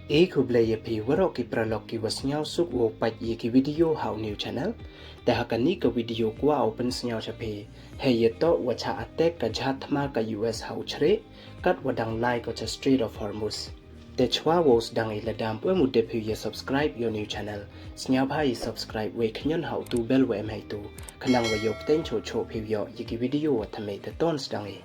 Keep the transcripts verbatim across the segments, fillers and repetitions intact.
E khublei ya phi waroh ki paralok ki wa sniawsuk wow pait ya ki video ha u new channel. Te ha kani ka video kwah u pynsniaw cha phi, hei ya toh wa chah attack ka jhat thma ka U S ha u chrieh, kat wa dang lai ko cha Strait of Hormuz. Te chwa wow sdang i, lada ym pu em u dep phi ya subscribe ya u new channel, sniawbha i subscribe wei khñion ha u tu bell wa em hei tu, khnang wa yoh pteng choh choh phi yoh ya ki video wa thymme. Te ton sdang i.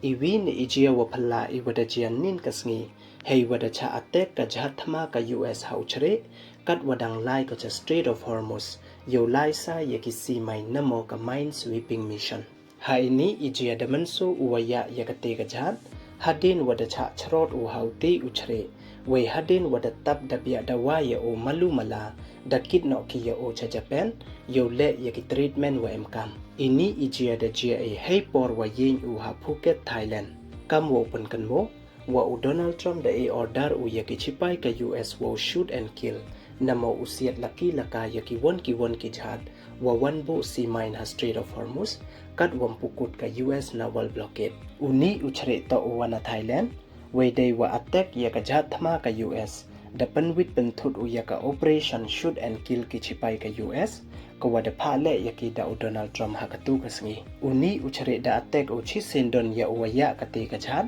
I wi na i jia wa phylla i wa da jia nin ka sngi, hei wa da chah attack ka jhat thma ka U S ha u chrieh, kat wa dang lai ko cha Strait of Hormuz, yow lai sa ya ki sea mine namo ka mine sweeping mission. Ha ini i jia da mynsaw u wa yah ya kate ka jhat, hadien wa da chah chrot u ha u te u chrieh, wei hadien wa da tap da biah dawai ya u malu mala, da kit noh ki ya u cha Japan, yow leh ya ki treatment wa em kam. Ini i jia da jia i hei por wa yeng u ha Phuket, Thailand. Kam wow pynkynmaw, wa u Donald Trump da e order u ya ki chipai ka U S wow shoot and kill, namo u siat laki laka ya ki won ki won ki jhat wa wan buh sea mine ha Strait of Hormuz, kat wa ym pu kut ka U S naval blockade. Uni u chrieh toh u wa na Thailand, wei dei wa attack ya ka jhat thma ka U S, da pynwit pynthut u ya ka Operation Shoot and Kill ki chipai ka U S, ka wa da phah leh ya ki da u Donald Trump ha katu ka sngi. Uni u chrieh da attack u chisyndon ya u wa yah kate ka jhat,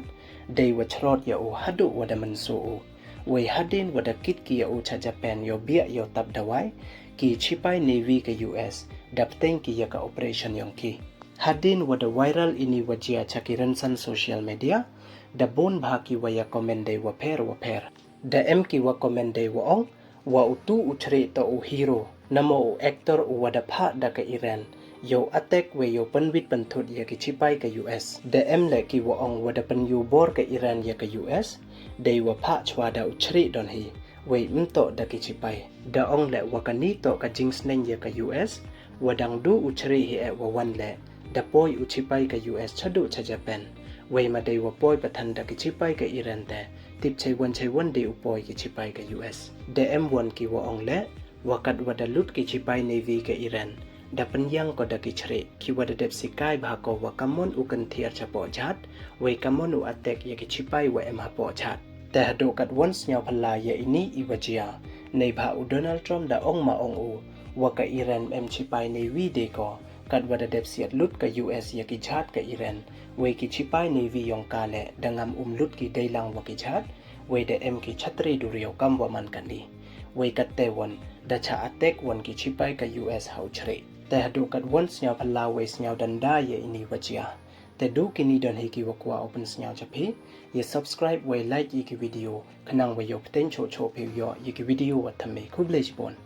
dei wa chrot ya u haduh wa da mynsaw u. Wei hadien wa da kit ki ya u cha Japan yow biah yow tap dawai, ki chipai Navy ka U S da pteng ki ya ka operation yong ki. Hadien wa da viral ini wa jia cha ki rynsan social media, da bun bha ki wa ya comment dei wa pher wa pher. Da em ki wa comment dei wa ong, wa u tu u chrieh toh u hero, namo u actor u wa da phah da ka Iran yow attack wei yow pynwit pynthut ya ki chipai ka U S. Da em leh ki wa ong wa da pynyoo bor ka Iran ya ka U S, dei wa phah chwa da u chrieh don hi, wei ym toh da ki chipai. Da ong leh wa kani toh ka jingsneng ya ka U S, wa dang du u chrieh hi eh wa wan leh, da poi u chipai ka U S chaduh cha Japan. Wei ma dei wa poi pathan da ki chipai ka Iran te, tip chei wan chei wan dei u poi ki chipai ka U S. Da em won ki wa ong leh, wa kat wa da lut ki chipai Navy ka Iran, da pynyang ko da ki chrieh, ki wa da dep sikai bha ko wa kammon u kynthiar cha poh jhat, wei kammon u attack ya ki chipai wa em ha poh jhat. Te haduh kat won sniaw phylla ya ini i wa jia, neibha u Donald Trump da ong ma ong u, wa ka Iran em chipai Navy dei ko, kat wa da dep siat lut ka U S ya ki jhat ka Iran, wei ki chipai Navy yong ka leh da ngam um lut ki dei lang wa ki jhat, wei da em ki chatri duriaw kam wa man kani. Wei kat te won, da chah attack won ki chipai ka U S ha u chrieh. Te haduh kat won sniaw phylla wei sniaw danda ya ini wa jia. Te du kini don hi ki wa kwah u pynsniaw cha phi, ya subscribe wei like ya ki video, khnang wa yoh pteng choh choh phi yoh ya ki video wa thymme. Khublei chibun.